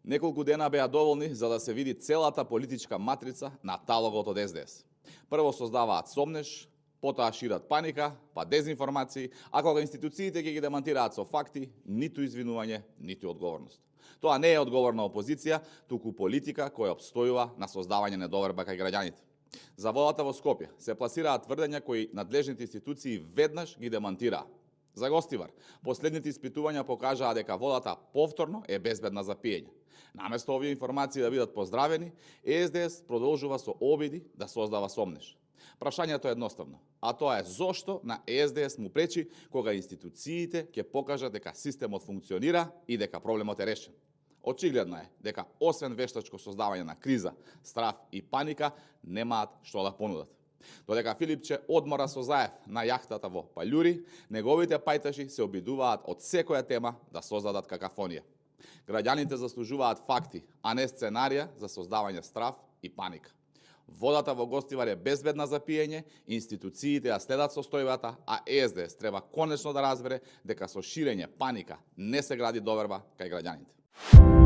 Неколку дена беа доволни за да се види целата политичка матрица на талогот од СДС. Прво создаваат сомнеш, потоа шират паника, па дезинформации, а кога институциите ќе ги демантираат со факти, ниту извинување, ниту одговорност. Тоа не е одговорна опозиција, туку политика која обстојува на создавање недоверба кај граѓаните. За водата во Скопје се пласираат тврдења кои надлежните институции веднаш ги демантираа. За Гостивар, последните испитувања покажаа дека водата повторно е безбедна за пиење. Наместо овие информации да бидат поздравени, СДС продолжува со обиди да создава сомнеш. Прашањето е едноставно, а тоа е зошто на СДС му пречи кога институциите ќе покажат дека системот функционира и дека проблемот е решен. Очигледно е дека освен вештачко создавање на криза, страф и паника, немаат што да понудат. Додека Филипче одмора со Заев на јахтата во Паљури, неговите пајташи се обидуваат од секоја тема да создадат какафонија. Граѓаните заслужуваат факти, а не сценарија за создавање страф и паника. Водата во Гостивар е безбедна за пиење, институциите ја следат состојбата, а СДС треба конечно да разбере дека со ширење паника не се гради доверба кај граѓаните.